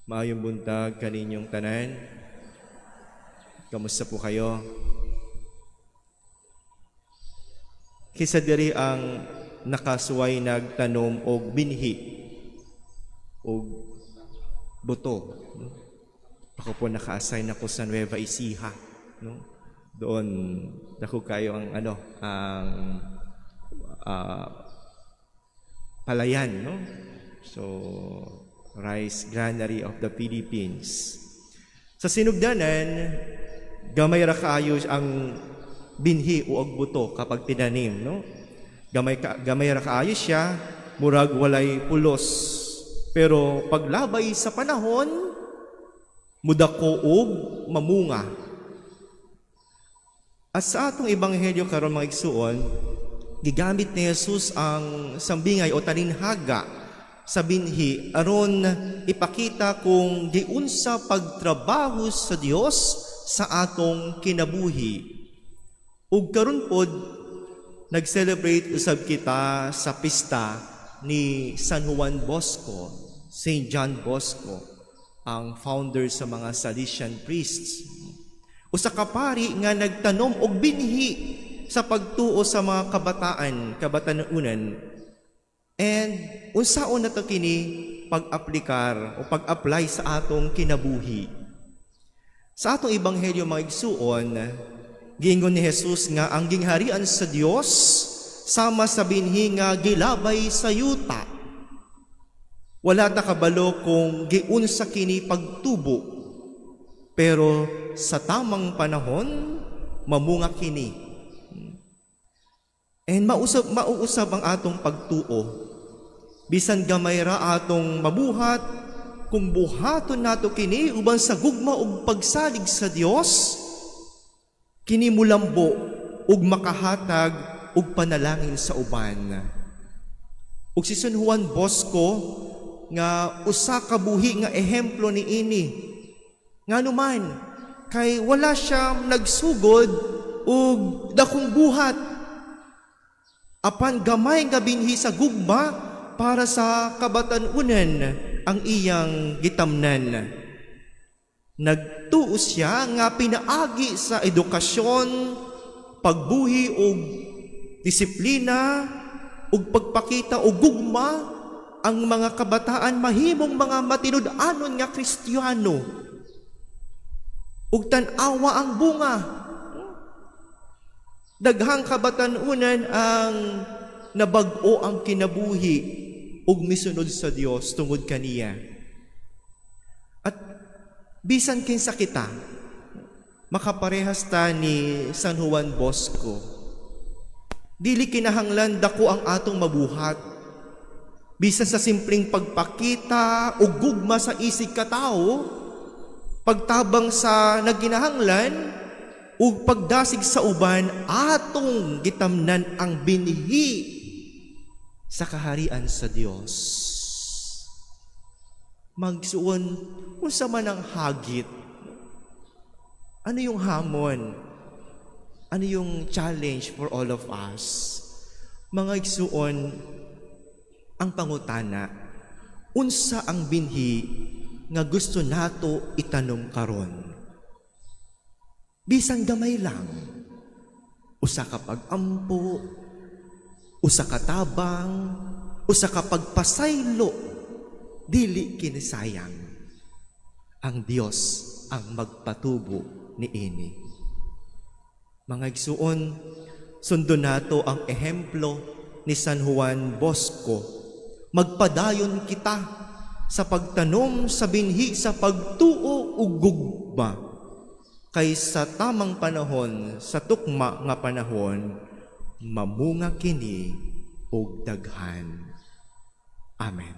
Maayong buntag kaninyong tanan. Kamusta po kayo? Kinsa diri ang nakasuway nagtanom og binhi og buto, no? Ako po, naka-assign ako sa Nueva Ecija, no? Doon dako kayo ang ano, ang palayan, no? So Rice Granary of the Philippines. Sa sinugdanan, gamay ra kaayo ang binhi o ang buto kapag tinanim, no? Gamay ra kaayo siya, murag walay pulos. Pero paglabay sa panahon, mudako og mamunga. At sa atong ebanghelyo karon, mga igsuon, gigamit ni Jesus ang sambingay o talinhaga sa binhi aron ipakita kung giunsa pagtrabaho sa Dios sa atong kinabuhi. Ug karon pod, nag-celebrate usab kita sa pista ni San Juan Bosco, Saint John Bosco, ang founder sa mga Salesian priests. Usa ka pari nga nagtanom og binhi sa pagtuo sa mga kabataan, kabatanunan. And unsaon na to kini pag-aplikar o pag-apply sa atong kinabuhi? Sa atong ebanghelyo, mga igsuon, giingon ni Jesus nga ang gingharian sa Dios sama sa binhi nga gilabay sa yuta. Wala ta kabalo kung giunsa kini pagtubo, pero sa tamang panahon mamunga kini. And mauusab ang atong pagtuo. Bisan gamay ra atong mabuhat, kung buhaton nato kini uban sa gugma ug pagsalig sa Dios, kini mulambo ug makahatag og panalangin sa uban. Ug si San Juan Bosco nga usa ka buhi nga ehemplo niini. Ngano man, kay wala siya nagsugod og dakong buhat, apan gamay nga binhi sa gugma para sa kabatan-unan ang iyang gitamnan. Nagtuo siya nga pinaagi sa edukasyon, pagbuhi og disiplina ug pagpakita og gugma, ang mga kabataan mahimong mga matinud-anon nga Kristiyano. Ug tan-awa ang bunga. Daghang kabatan-unan ang nabag-o ang kinabuhi ug misunod sa Dios tungod kaniya. At bisan kinsa kita, makaparehas ta ni San Juan Bosco. Dili kinahanglan dako ang atong mabuhat. Bisan sa simpleng pagpakita o gugma sa isig katawo, pagtabang sa nagginahanglan, ug pagdasig sa uban, atong gitamnan ang binhi sa kaharian sa Dios. Magsuon, unsa man ang hagit? Ano yung hamon? Ano yung challenge for all of us? Mga igsuon, ang pangutana, unsa ang binhi nga gusto nato itanom karon? Bisan gamay lang, usa ka pag-ampo, usa ka tabang, usa ka pagpasaylo, dili kinisayang. Ang Dios ang magpatubo niini. Mga igsuon, sundon nato ang ehemplo ni San Juan Bosco. Magpadayon kita sa pagtanom sa binhi sa pagtuo ug gugma. Kay sa tamang panahon, sa tukma nga panahon, mamunga kini og daghan. Amen.